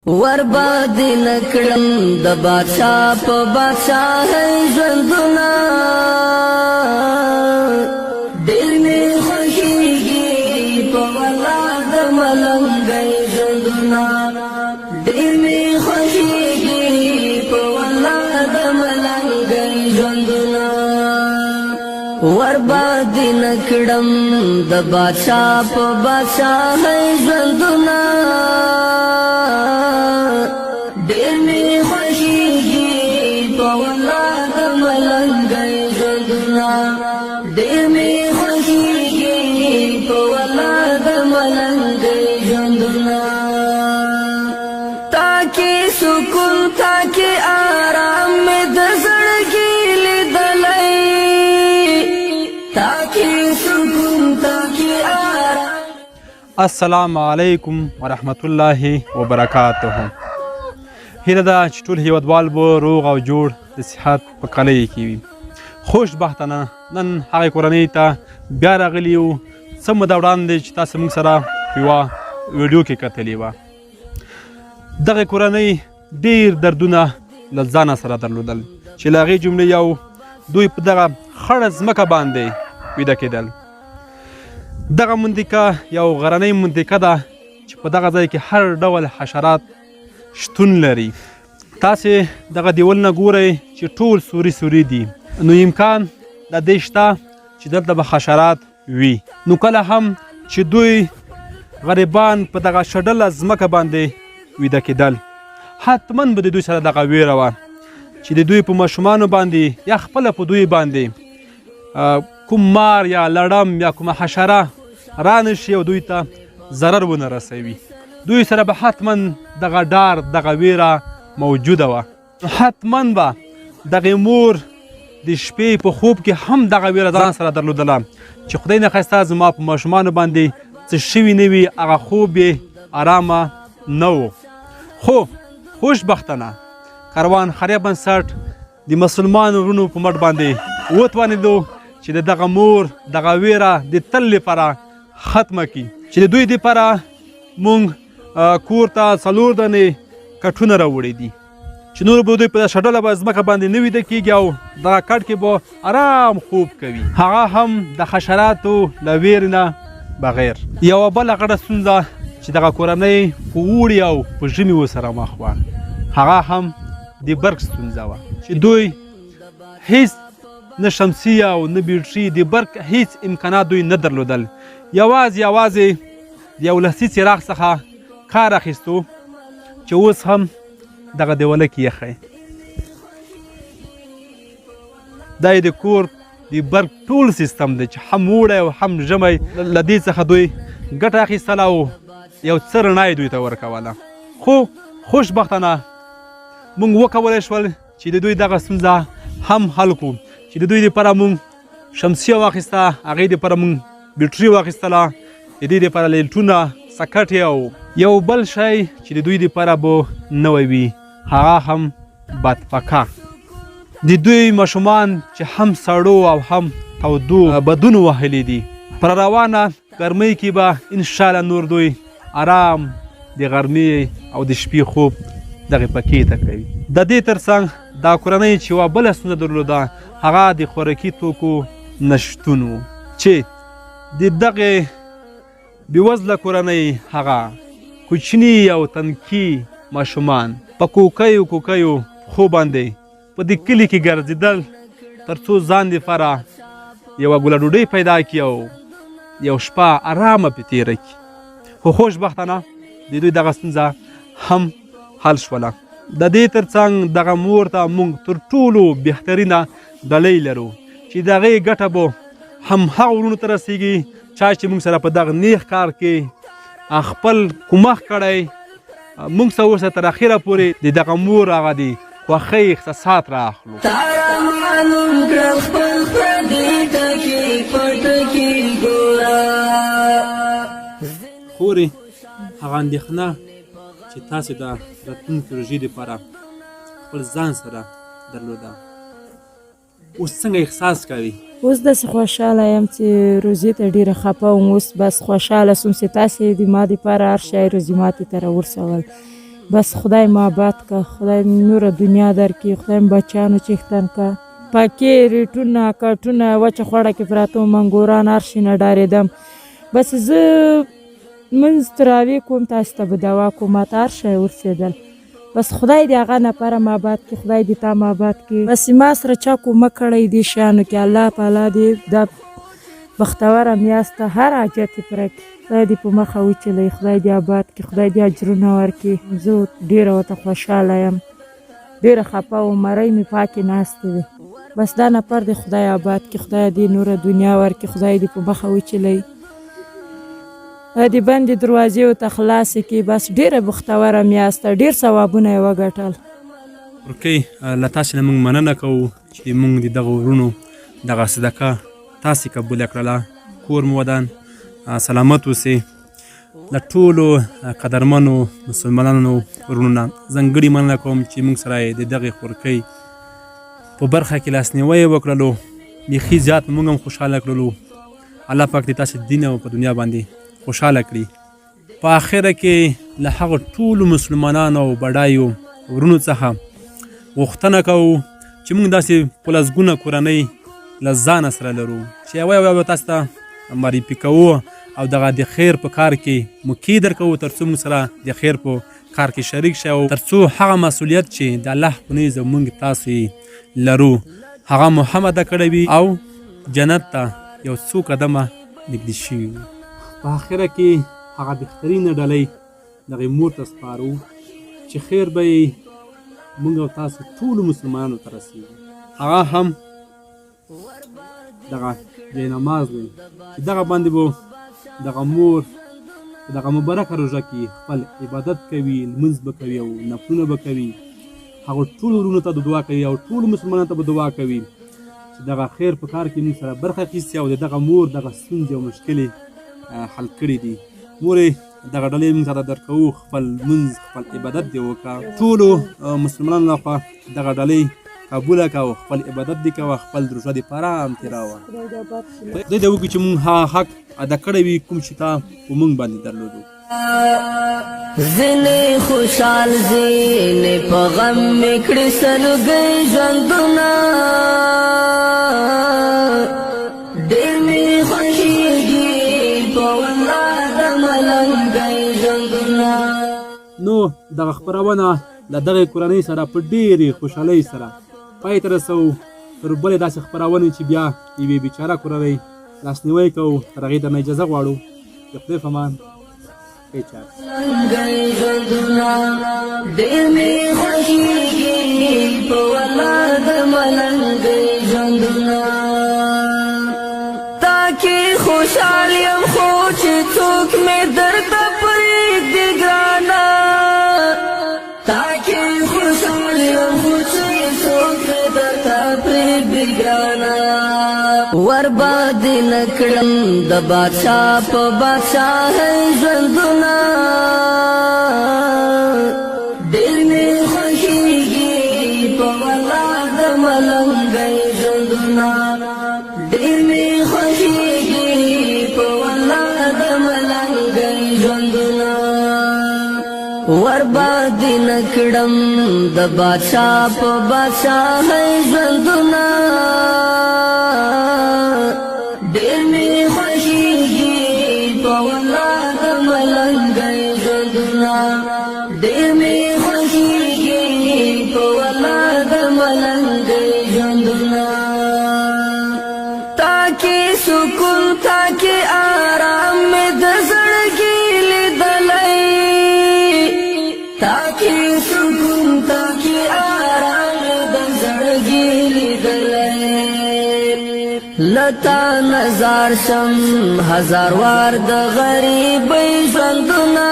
ورباد نکړم د بادشاہ په بادشاہ ژوندونه، ډېر مې خوښیږي په ولا د ملنګي ژوندونه، ډېر مې خوښیږي په ولا د ملنګي ژوندونه. ورباد نکړم د بادشاہ په بادشاہ ژوندونه، ډېر مې خوښیږي په ولا د ملنګي ژوندونه، ډېر مې خوښیږي په ولا د ملنګي ژوندونه. تاکي سکون، تاکي آرام مې د زړګي لیدلی، تاکي سکون، تاکي آرام. السلام علیکم ورحمت الله وبرکاته. هیله ده چې ټول هیوادوال به روغ او جوړ د صحت په کلۍ کې وي. خوشبختانه نن هغې کورنۍ ته بیا راغلي یو، څه موده وړاندې چې تاسو موږ سره په یوه ویډیو کې کتلې وه. دغې کورنۍ ډیر دردونه له ځانه سره درلودل چې له هغې جملې یو دوی په دغه خړه ځمکه باندې ویده کېدل. دغه منطقه یو غرنۍ منطقه ده چې په دغه ځای کې هر ډول حشرات شتون لري. تاسې دغه دیوالونه ګورئ چې ټول سوري سوري دي، نو امکان د دې شته چې دلته به حشرات وي. نو کله هم چې دوی غریبان په دغه شډله ځمکه باندې ویده کېدل، حتما به د دوی سره دغه ویره وه چې د دوی په ماشومانو باندې یا خپله په دوی باندې کوم مار یا لړم یا کومه حشره رانه شي او دوی ته ضرر ونه رسوي. دوی سره به حتما دغه ډار، دغه ویره موجوده وه. حتما به دغې مور د شپې په خوب کې هم دغه ویره ځان سره درلودله چې خدای نخواسته زما په ماشومانو باندې څه شوي نه وي، هغه خوب یې ارامه نه و. خو خوشبختانه کاروان خیریه بنسټ د مسلمانو وروڼو په مټ باندې وتوانېدو چې د دغه مور دغه ویره د تل لپاره ختمه کړي، چې د دوی دپاره مونږ کور ته 4 دانې کټونه راوړي دي چې نور به دوی په شډله به ځمکه باندې نه ویده کېږي او دغه کټ کې به ارام خوب کوي، هغه هم د حشراتو له ویرې نه بغیر. یوه بله غټه ستونزه چې دغه کورنۍ په اوړي او په ژمي ورسره مخ وه، هغه هم د برق ستونزه وه چې دوی هیڅ نه شمسي او نه بیټري، د برق هیڅ امکانات دوی نه درلودل. یوازې د یو لاسي څراغ څخه کار اخیستو چې اوس هم دغه دیواله کې یخی. دا یې د کور د برق ټول سیستم دی چې هم اوړی او هم ژمی له دې څخه دوی ګټه اخیستله او یو څه رڼا یې دوی ته ورکوله. خو خوشبختانه موږ وکولی شول چې د دوی دغه ستونزه هم حل کړو چې د دوی دپاره موږ شمسیه واخیسته، هغې دپاره موږ بیټري واخیستله، د دې دپاره لیټونه، سکټې او یو بل شی چې د دوی دپاره به نوی وي هغه هم بادپکه. د دوی ماشومان چې هم سړو او هم تودو بدونو وهلي دي، پر روانه ګرمۍ کې به انشاءالله نور دوی آرام د غرمې او د شپې خوب دغې پکې ته کوي. د دې ترڅنګ دا کورنۍ چې یوه بله ستونزه درلوده هغه د خوراکي توکو نشتون و چې د دغې بېوزله کورنۍ هغه کوچني او تنکي ماشومان په کوکیو کوکیو پښو باندې په دې کلي کې ګرځېدل تر څو ځان دپاره یوه ګوله ډوډۍ پیدا کړي او یو شپه ارامه پرې تېره کړي. خو خوشبختانه د دوی دغه ستونزه هم حل شوله. د دې ترڅنګ دغه مور ته موږ تر ټولو بهترینه ډلۍ لرو چې د هغې ګټه به هم هغو وروڼو ته رسېږي چا چې موږ سره په دغه نیغ کار کې خپل کومک کړی. موږ سره اوسه تر اخره پورې د دغه مور هغه د خوښۍ احساسات را اخلو. معلوم کړل خپل پردي ټکي په ټکي ګوره. خورې، هغه اندېښنه چې تاسې د راتلونکې روژې دپاره خپل ځان سره درلوده اوس څنګه احساس کوي؟ اوس داسې خوشحاله یم چې روزې ته ډېره خفه وم، اوس بس خوشحاله سوم چې تاسې د ما دپاره هر شی روزي ماتې ته راورسول. بس خدای مو آباد که، خدای مو نوره دنیا درکړي، خدای مو بچیانو چښتن که. پاکې ریټونه کټونه وچه خړه کې پراته وو، منګوران هر شي نه ډارېدم. بس زه لمونځ تراویح کوم، تاسو ته به دوا کوم، ماته هر شی ورسېدل. بس خدای دې هغه نفر هم آباد کړي، خدای دې تا هم آباد کړي. بس ما سره چا کومک کړی دې شیانو کې، الله تعالی دې دا بختوره میاشت ته هر حاجت یې پوره کړي، خدای دې په مخه وچلوي، خدای دې آباد کړي، خدای دې اجرونه ورکړي. زه ډېره ورته خوشحاله یم، ډېره خپه وم، مرۍ مې پاکې ناستې وې. بس دا نفر دې خدای آباد کړي، خدای دې نوره دنیا ورکړي، خدای دې په مخه وچلوي، دې بندې دروازې ورته خلاصې کړي. بس ډېره بختوره میاشت ده، ډېر ثوابونه یې وګټل. ورکۍ له تاسې نه موږ مننه کوو چې موږ د دغو وروڼو دغه صدقه تاسې قبوله کړله. کور مو ودان، سلامت اوسئ. له ټولو قدرمنو مسلمانانو وروڼو نه ځانګړي مننه کوم چې موږ سره یې د دغې خورکۍ په برخه کې لاسنیوی یې وکړلو. بیخي زیات موږ هم خوشحاله کړلو. الله پاک دې تاسې دین او په دنیا باندې خوشحاله کړي. په آخره کې له هغو ټولو مسلمانانو او بډایو ورونو څخه غوښتنه کوو چې موږ داسې په لسګونه کورنۍ له ځانه سره لرو چې یوه یوه به تاسو ته معرفي کوو او دغه د خیر په کار کې موقع درکوو تر څو موږ سره د خیر په کار کې شریک شئ او تر څو هغه مسؤلیت چې د الله په نزد موږ تاسو یې لرو هغه مو هم ادا کړی وي او جنت ته یو څو قدمه نږدې شوي وي. په اخره کې هغه بهترینه ډالۍ دغې مور ته سپارو چې خیر به یې موږ او تاسو ټولو مسلمانانو ته رسیږي، هغه هم دغه جای نماز دی چې دغه باندې به دغه مور په دغه مبارکه روژه کې خپل عبادت کوي، لمونځ به کوي او نفلونه به کوي. هغو ټولو وروڼو ته دعا کوي او ټولو مسلمانانو ته به دعا کوي چې دغه خیر په کار کې موږ سره برخه اخیستې او د دغه مور دغه ستونزې او مشکلې حل کړې دي. مورې دغه ډلې موږ ته درکوو، خپل لمونځ خپل عبادت دې وکړه. ټولو مسلمانانو لخوا دغه ډلې قبوله که او خپل عبادت دې کوه، خپل روژه دې په آرام تېراوه. خدای دې وکړي چې موږ هغه حق ادا کړی وي کوم چې تا په موږ باندې درلودو. ځینې خوشحال ځینې په غم مې کړي سلګۍ ژوندونه، ډېر مې خوښېږي په والله د ملنګۍ ژوندونه. نو دغه خپرونه له دغې کورنۍ سره په ډېرې خوشحالۍ سره پای ته رسوو. تر بلې داسې خپرونې چې بیا یوې بیچاره کورنۍ لاسنیوی کوو، تر هغې درنه اجازه غواړو. د خدای په امان، ښې چارې. ډېر مې خوښېږي په والله د ملنګۍ ژوندونه، تاکې خوشحال یم خو چې څوک مې درته پرېږدي ګرانه، تاکې خوشحال یم خو چې څوک مې درته پرېږدي ګرانه. ورباد نه کړم د بادشاه په بادشاهۍ ژوندونه، ډېر مې خوښېږي په والله د ملنګۍ ژوندونه، ډېر مې خوښېږي په والله د ملنګۍ ژوندونه. ورباد نه کړم د بادشاه په بادشاهۍ ژوندونه، ډېر مې خوښېږي په والله د ملنګۍ ژوندونه، ډېر مې خوښېږي په والله د ملنګۍ ژوندونه. تاکې سکون تاکې آرام مې د زړګي لیدلی، تاکې سکون تاکې آرام مې د زړګي لیدلی. لتا نظر شم هزار وار د غریبۍ ژوندونه.